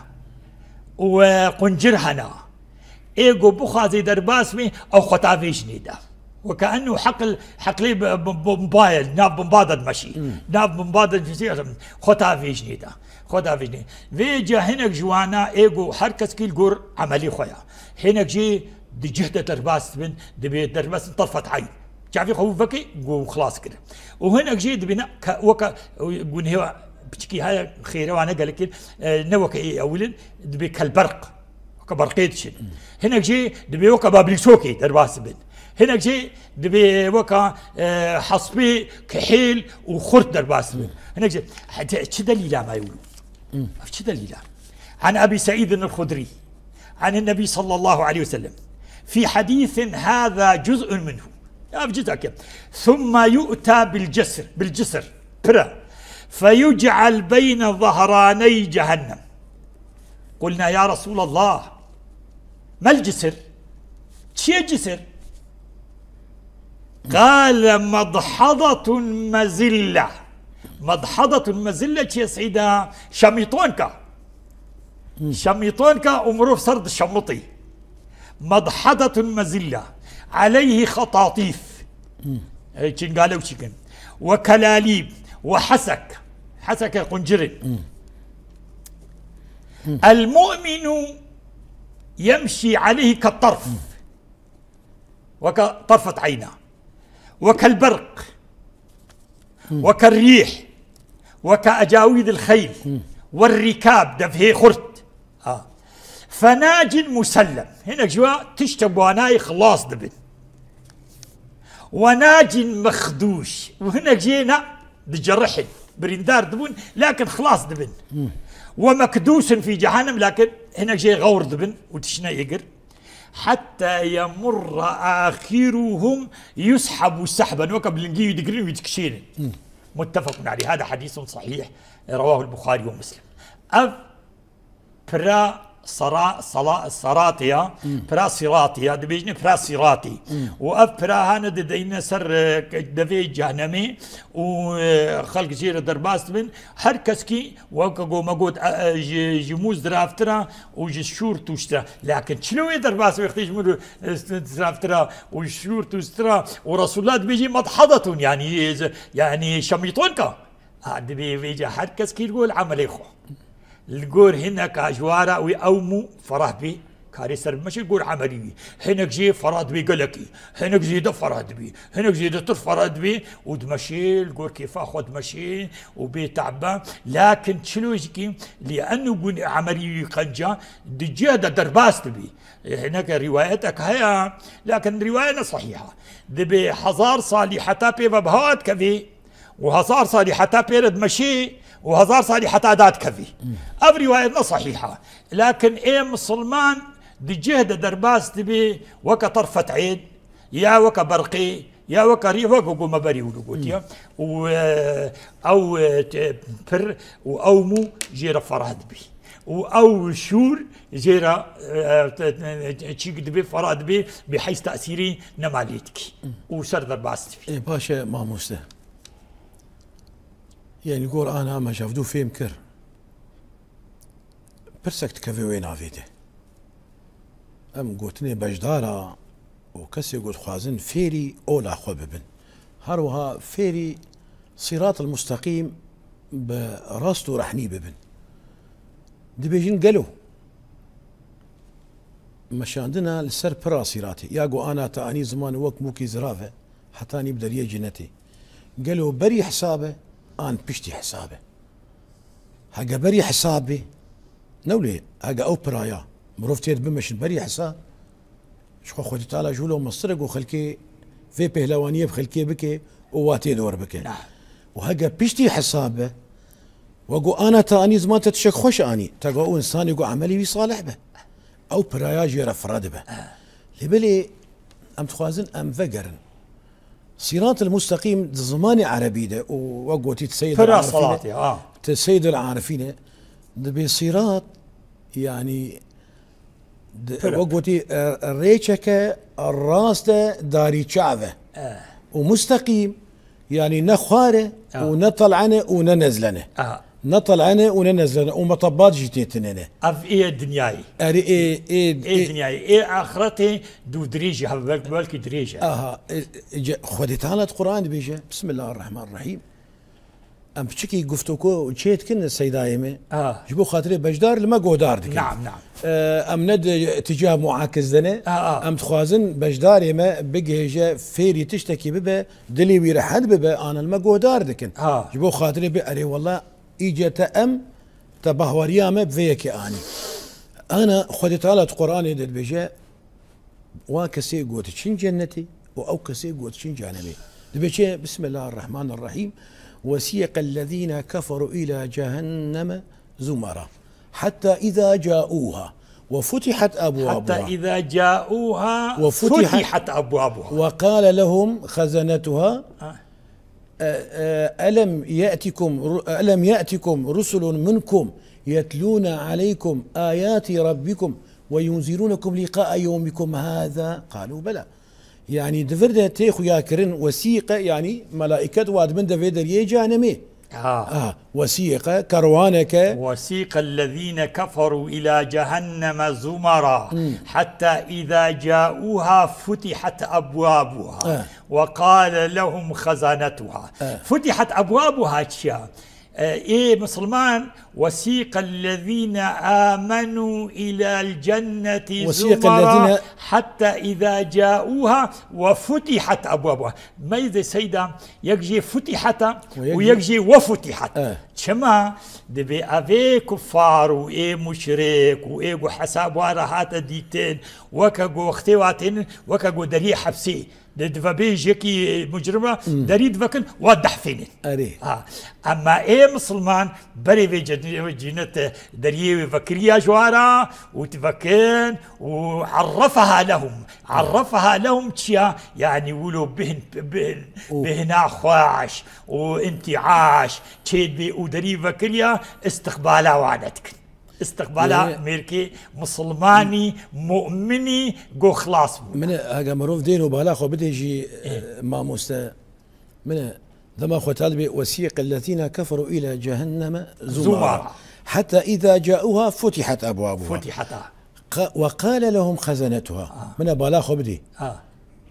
û, e, quncir hena. Ê go bixwazê derbas bê, ew xwe ta vê jinê de. Weke enû heql, heqlê bi, bi, bomba ye, nav bomba de dimeşî. Hmm. Nav bomba de dimeşî, xwe ta vê jinê de. Xwe ta vê jinê. Vê ca hinek ji wana ê go her kes kî li gor emelê xwe ya. Hinek jî di cih de derbas dibin, dibê derbas in terfet eyn. Çavê xwe vekê, go xilas kir. Û hinek jî dibîne ke weke gunehê piçikî heye, xêre wane gelekî, e, ne weke ê ewilin, dibê kelberq. Weke berqê diçin. Hinek jî dibê weke bablîsokê derbas dibin. Hinek jî dibê weke, e, hespê kihêl û xurt derbas dibin. Hinek jî, he, çi delîla me wilo? Ev çi delîla? عن أبي سعيد الخدري عن النبي صلى الله عليه وسلم في حديث هذا جزء منه. Ev cizek e. ثم يؤتى بالجسر، بالجسر. Pire. فيجعل بين ظهراني جهنم. قلنا يا رسول الله، ما الجسر؟ Çi ye cisir? قال مضحضة مزلة. مضحضة مزلة çi ye Seîda? Şemîtonka. Şemîtonka û mirov ser dişemitî. مضحضة مزلة. عليه خطاطيف. E, çingale û çikin. وكلاليب. وحسك. Hesek e quncirê. المؤمن يمشي عليه كالطرف. Weke terfet eyna. وكالبرق. وكالريح. وكأجاويد الخيل. والركاب، devhê xurt. Ha. فناج مسلم. Hinek ji we tiştek wanayê xilas dibin. وناج مخدوش. Û hinek jê ne dicerihin. Birîndar dibûn, lakin xilas dibin. ومكدوس في جهنم، lakin hinek jê xewr dibin û tiştine êgir. حتى يمر آخرهم يسحب سحبا. Weke bi lingî wî digirin, wî dikişênin. متفق عليه. هذا حديث صحيح. رواه البخاري ومسلم. Ev pira sera-, sela-, seratê ya, pira siratê ya, dibêjine pira siratê. Û ev pira hane dideyne ser, e, devê cehennemê û, e, xelk jê re derbas dibin. Her kes kî, weke go me got, e, e, ji, ji mûz diraftir e û ji şûr tûştir e. Lakin çilo wê derbas wextê ji mûz, e, diraftir e û ji şûr tûştir e û Resulullah dibêjî medhadetûn, yanî, e, yanî şemîtonka. Ha, dibê vêca her kes kî li gor emelê xwe. Li gor hineka ji wara wî ew mû ferah bî, karê ser bimeşe gor emelî wî. Hinek jê ferah dibê gelekî. Hinek zêde ferah dibî. Hinek zêdetir ferah dibî û dimeşê, li gor kêfa xwe dimeşê û bê te'be. Lakin çilo jikî, lê eno gun emelî wî qenca, di cih de derbas dibî. E, hineke rîwayetek heye, lakin rîwaye ne sehîha. Dibê hezar salî heta pê ve biha dikevê. û hezar salî heta pê re dimeşî û hezar salî heta dadikevî. Ev rîwayet ne sehîh e. Lakin ê misilman di cih de derbas dibî weke terfet eyn, ya weke berqê, ya weke rî, weke ku me berî wilo gotiye. Û, e, ew, e, te-, pir û ew mû jê re ferah dibî. Û ew şûr jê re, e, te-, te-, çîk dibî, ferah dibî, bêheyz tesîrî nema lê dikî. Û ser derbas dibî. Ê, baş e, mamoste. Yên li gor ana me ji hevdû fêm kir. Pirsek dikeve wê navê de. Em gotinê beşdara û kesê ku dixwazin fêrî ola xwe bibin. Her wiha fêrî Sîrat el Musteqîm bi rast û rehnî bibin. Dibêjin gelo meşandina li ser pira sîratê. Ya ku ana te anî ziman wek mûkî zirav e, hetanî bi deriyê cinetê. Gelo berî hesab e, an piştî hesab e? Hege berî hesab bê, ne wile, hege ew piraya mirov têr bimeşin berî hesab, ji xwe Xwedî Teala ji wilo mestir e ku xelkê vê pehlewaniyê bi xelkê bike û watê dor bike. Na. Û hege piştî hesab be, We got ana te anî ziman te tişek xweş anî. Te got ew insanê got emelê wî salih be. Ew piraya jê re fire dibe. Lê belê em dixwazin em vegerin. Sîrat el-Musteqîm di zimanê erebî de û we gotî ti Seyyid Pira el-Arifîn e. Salatê, ha. Ti Seyyid el-Arifîn e. Dibê sîrat, yanî, di, Pira. We gotî, e, rêçeke rast e, darî çav e. E. Û musteqîm, yanî ne xwar e Ha. û ne tel'en e û ne nezlen e. Aha. Ne tel'en e û ne nezlen e. Û metebat jî tê tine ne. Ev ê dinyayê. Erê ê, ê, Ê ê dinyayê. Ê axretê dû dirêj e, belkî, belkî dirêj e. Aha, e, e, ce-, Xwedê Teala di Qur'an dibêje, Bismillahirrahmanirrahîm. Em piçikî guftoko çê dikin seydayê me. Ha. Ji bo xatirê beşdar li me guhdar dikin. Naam, naam. E, em ne di tîca muakiz de ne. Ha, ha. Em dixwazin beşdarê me bigihêje fêrî tiştekî bibe, dilê wî rehet bibe, ana li me guhdar dikin. Ha. Ji bo xatirê bi, erê wela, îce te em, te bahweriya me bi vê yekê anî. Ana Xwedê Teala di Qur'anê de dibêje, Wa kesê got çin cennetê û ew kesê got çin cehennemê. Dibê çi? Bismillahirrahmanirrahîm. وسيق الذين كفروا إلى جهنم زمرا حتى إذا جاءوها وفتحت أبوابها حتى إذا جاءوها وفتحت فتحت أبوابها وقال لهم خزنتها Ha. أ-، أ-، ألم يأتكم ر-، ألم يأتكم رسل منكم يتلون عليكم آيات ربكم وينذرونكم لقاء يومكم هذا؟ قالوا بلى. Yanî di vir de tê xuya kirin wesîqe, yanî melaiket wa dibin de vê deriyê cehennemê. Ha. Ha, wesîqe, kerwaneke. وسيق الذين كفروا إلى جهنم زمرا Hmm. حتى إذا جاءوها فتحت أبوابها Eh. وقال لهم خزنتها. Eh. فتحت أبوابها çiya? E, ê Musulman, وسيق الذين آمنوا إلى الجنة وسيق زمرا الذين حتى إذا جاءوها وفتحت أبوابها. Meyzê seyda, yek jê futihata Û yek û yek jî jê wefutihat. Eh. Çima? Dibê evê kuffar û ê muşrik û ê ku hesab wa re hate dîtin, weke ku wextê wa tênin, weke ku deriyê hepsê. Di, divebê jekî mucrim re Hmm. derî divekin, wa dehfênin. Erê. Ha. Ema ê misilman berê vê cen-, cînet deriyê wê vekiriya ji wa re û divekin û عرفها لهم. عرفها لهم çiya? Yanî wilo bihn-, bihn-, Û bihna xweş û imtîaş çêdibê û derî vekiriya, istiqbala wane dikin. Istiqbala Yanî mêrkê misilmanî, mu'minî go xilas bû. Min e, hege mirov dêno bala xwe bidê jî, Ê. e, mamoste. Min e, dema xwe tal bê, وسيق الذين كفروا إلى جهنم زمرا Zumara. حتى إذا جاءوها فتحت أبوابها Futihata. ق-، وقال لهم خزنتها. Ah. Min e bala xwe bidê. Ah.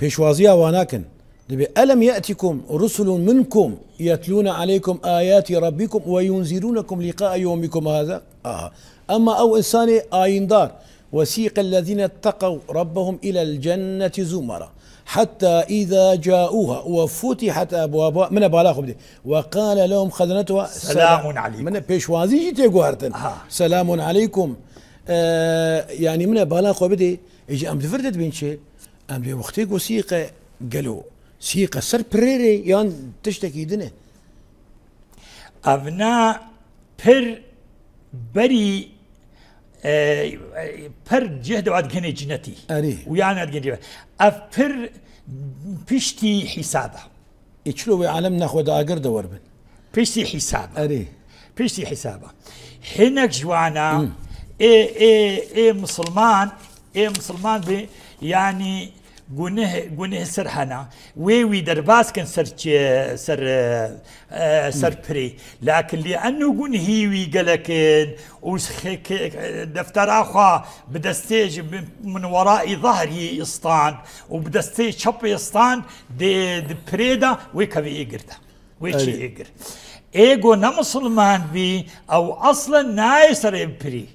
Pêşwaziya wan nakin. Dibê, ألم يأتكم رسل منكم يتلون عليكم آيات ربكم وينذرونكم لقاء يومكم هذا؟ Aha. Ema ew insanê ayîndar, وسيق الذين اتقوا ربهم إلى الجنة زمرا حتى إذا جاءوها وفتحت أبوابها, min e bala xwe bidê, وقال لهم خزنتها سلام عليكم. Min e pêşwazî jî tê guhertin. Aha. سلام عليكم. E, yanî min e bala xwe bidê, ê jî em di vir de dibên çi? Em dê wextê ku sîqe gelo, sîqe ser pirê rê yan tiştekî din e? Evna pir berî, e, e, pir cih de diginê cinetî. Erê. Û yan diginê. Ev pir piştî hîsaba. Ê çilo wê alem nexwe de agir de werbin. Piştî hîsaba. Erê. Piştî hîsaba. Hinek ji wana Hmm. ê, ê, ê misilman, ê misilman bi, yanî guneh, guneh ser hena. Wê wî derbas kin ser çi, ser, e, e, ser Hmm. pirê. Lakin lê enû gunehî wî gelek in û xe-, ke-, deftera xwe bi destê ji bi, min weraî zahrî istan û bi destê çepê istan dê di pirê de wê kevê ê girda. Wê çi Erê. ê gir? Ê go ne misilman bî, ew aslen nayê serê pirî.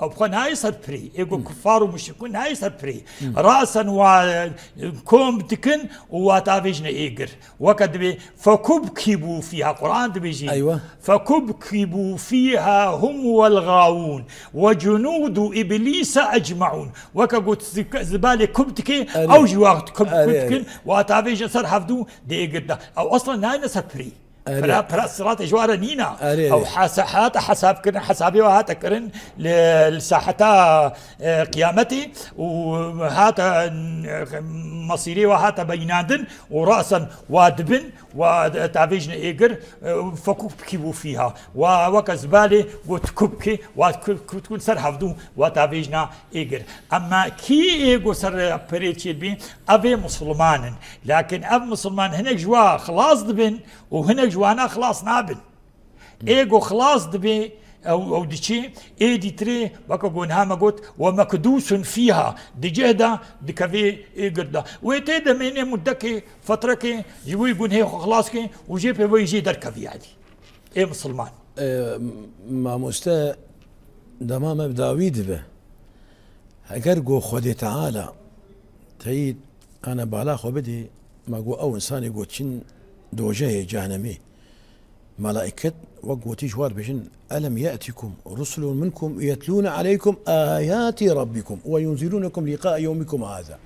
Ew xwe nayê ser pirî. Ê go Hmm. kuffar û muşrikûn nayê ser pirî. Hmm. Rasen wa, e, kom dikin û wa tavêjine ê gir. Weke dibê, فكبكبوا فيها. Quran dibêjî. Eywa. فكبكبوا فيها هم والغاوون وجنود إبليس أجمعون. Weke got zik-, zibalê kub dike, Erê. ew jî wa kub, Erê, kub erê. dikin, wa tavêjine ser hevdû dê ê girda. Ew aslen nayne ser pirî. Erê. Pira, pira siratê ji ware nîna. Erê, Ew erê. hasa-, hate hesab kirin, hesabê we hate kirin li, li saheta, e, qiyametê û hate, e, mesîrê we hate beyînandin û rasen wa dibin, wa tavêjine êgir, e, fekû bikî bû fîha. Wa weke zibalê got kû bikê, wa kû, kû, kû ser hevdû wa tavêjina êgir. Ema kî ê go ser pirê çê dibî, ev ê musulman in. Lakin ev musulman hinek ji wa xilas dibin û hinek ji wana xilas nabin. Ê go xilas dibê, ew, ew diçê, ê dîtirê, weke go niha me got, "Ve mekdûsun fîha", di cih de dikevê ê girda. Wê tê demênê muddekê, fetrekê, ji wî gunhê xwe xilas kê û jê pê wê jê derkevî yadî. Ê musulman. E, mamoste, dema me bi dawî dibe. Eger go Xwedê Teala teyî ana bala xwe bidî, me go ew insanê go çin dojehê, cehennemî. Melaiket wek gotî ji war bêjin, "Elem ye'tikum rusulun minkum yetlûne aleykum ayati rabbikum ve yunzirûnekum liqa'a yewmikum haza."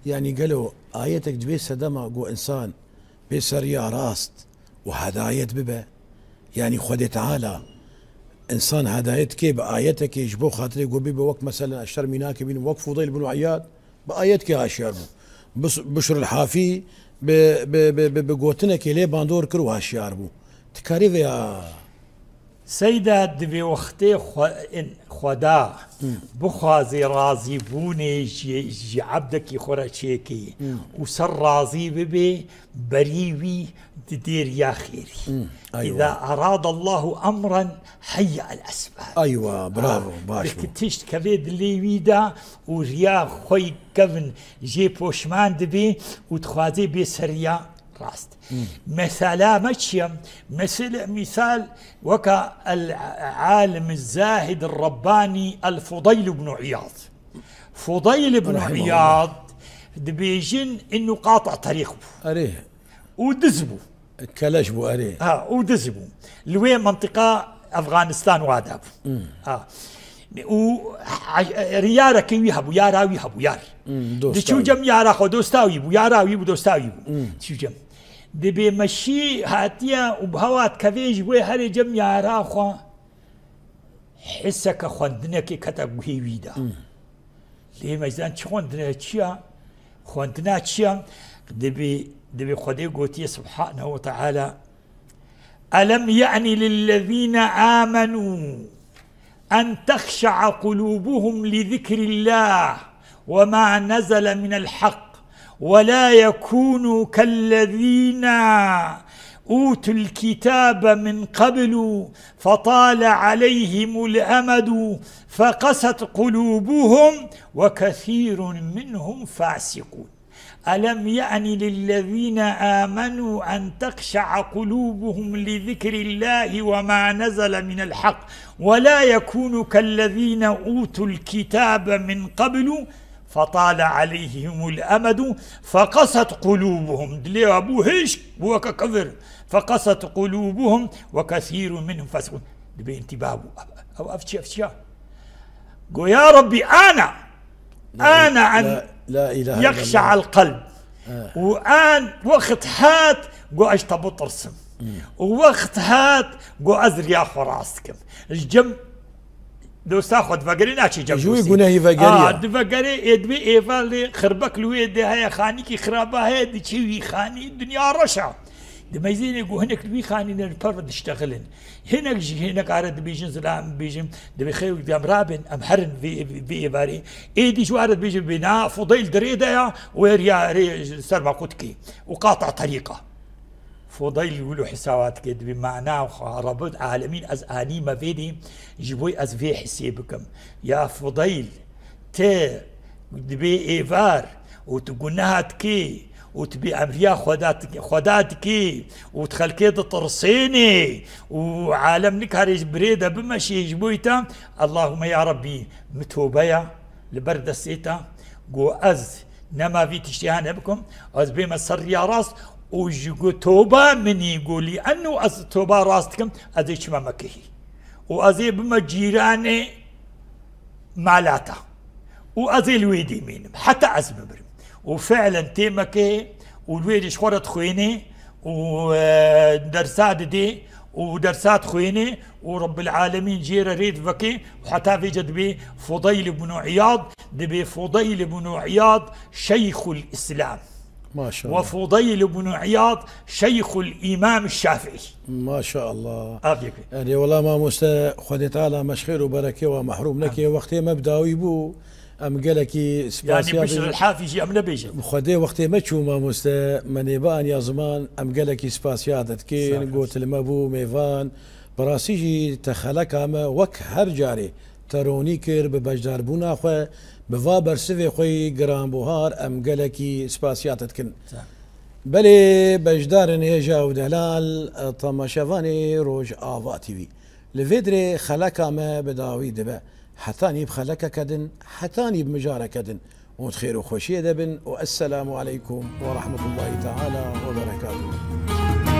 Yanî gelo ayetek dibê sedema go insan bê ser riya rast û hedayet bibe. Yanî Xwedê Teala insan hedayet kê bi ayetekê ji bo xatirê ku bibe wek, meselen, ez şer mînakê bînim, wek Fudayl bin Îyad bi ayetkê haşiyar bû. Bis-, Bişr el Hafî bi, bi, bi, bi, bi gotinekê lê bandor kir û haşiyar bû. Dikarî vêya Seyda, divê wextê xwe-, in-, Xweda Hı. bixwazê razîbûnê ji, ji ebdekî xwe re çêkê Hı. û ser razî bibê, berî wî didê riya xêrî. Hı. Aywa. "Îza erada Allahu emran heyya el esbab." Aywa, bravo, Ha, baş diki bû. Tişt kevê dilê wî de û riya xwe kevin jê poşman dibê û dixwazê bê ser riya rast. Hı. Mesela me çi ye? Mesela, misal, weka el alim zahid rabbani el Fudayl ibn Iyad. Fudayl ibn Rahimahullah. Iyad dibêjin innu qata terîq bû. Erê. Û diz bû. Keleş bû, erê. Ha, û diz bû. Li wê mintiqa Efganistan wa de bû. Hmm. Ha. Û ha-, riyarekî wî hebû, yara wî hebû, yar. Hmm, dosta Diçû wî. Cem yara xwe, dosta wî bû, yara wî bû, dosta wî bû. Hmm. Diçû cem. Dibê meşî hatiye û bi hewa dikevê ji wê herê cem yara xwe. Hisseke xwendinekê kete guhê wî de. Hmm. Lê mecdan çi xwendine, çi ya? Xwendina çi ya? Dibê, dibê Xwedê gotiye subhanehu ve teala, "Elem ye'ni lillezîne âmenû en tehşe'a kulûbuhum li zikrillâh ve mâ nezele minel hak." ولا يكونوا كالذين أوتوا الكتاب من قبل فطال عليهم الأمد فقست قلوبهم وكثير منهم فاسقون. ألم يأن للذين آمنوا أن تخشع قلوبهم لذكر الله وما نزل من الحق ولا يكونوا كالذين أوتوا الكتاب من قبل فطال عليهم الأمد فقست قلوبهم. Dilê wan bû hişk, bû weke kifir. فقست قلوبهم وكثير منهم فاسقون. Dibê intîba bû. Ev, ev çi, ev çi ya? Go, ya Rabbî, ana, La, ana en la, la ilahe illallah. Yexşa'al kalb. Ha. Û an wext hat, go ez ji te bitirsim. Hmm. Û wext hat, go ez riya xwe rast kim. Ji cem Dosta xwe divegerê, naçê cem Ji wî dostê. Gunehî vegerî Aa, ye. Divegerê, ê dibê êvarê xirbek li wê de heye, xanîkî xiraba heye, diçî wî xanî, dinya reş e. Di meyzênê ku hinek li wî xanî ne li per ve diştexilin. Hinek jî hinek are dibêjin, zilam bêjin, dibê xeywek em rabin, em herin vê, vê êvarê. Êdî ji ware dibêjin, bê na Fudeyl di rê de ya, wê riya rê ser me qut kê. Û qata terîqa. Fudayl wilo hesaba dike, dibê mana xwe, Rabbul Alemîn, ez anîme vê dê, ji bo ez vê hesê bikim. Ya Fudayl, te dibê êvar û tu guneha dikê û tu bêemriya Xweda, Xweda dikê û tu xelkê ditirsênê û alem nikarê ji birê de bimeşê ji bo te, Allahûme ya Rabbî, min tobe ya li ber destê te, go ez nema vî tiştê hene bikim, ez bême ser riya rast û ji go toba minî go lî enû ez toba rast dikim, ez ê çime Mekehî. Û ez ê bime cîranê malata. Û ez ê li wê dê mênim. Heta ez bimirim. Û fiilen tê Mekehê û li wê dê ji xwe re dixwênê û, e, dersa didê û dersa dixwêne û Rabbil Alemîn jê re rê diveke û heta vêce dibê Fudayl ibn Îyad, dibê Fudayl ibn Îyad Şeyxul Îslam. Maşallah. Ve Fudayl ibn Îyad Şeyxul Îmam Şafîî. Maşallah. Afiyet. Erê wela mamoste, Xwedê Teala me ji xêr û berekê we mehrûm neke. Wextê me bi dawî bû. Em gelekî Yani spasiya Bişr bêjin. El-Hafî jî em nebêjin. Xwedê wextê me çû mamoste, me nêbe aniya ziman, em gelekî spasiya te dikin. Sağ ol. Gotin me bû mêvan. Bi rastî jî te xeleka me wek her carê te ronî kir bi beşdarbûna xwe, bi va bersivê xwe yî giranbuhar em gelekî spasiya te dikin. Sağ ol. Belê beşdarên hêja û delal, temaşevanê Rojava T V. Li vê dirê xeleka me bi dawî dibe. Hetanî bi xelekeke din, hetanî bi mijareke din. Hûn di xêr û xweşiyê de bin û esselamu aleykum ve rahmetullahi teala ve berekatuhu.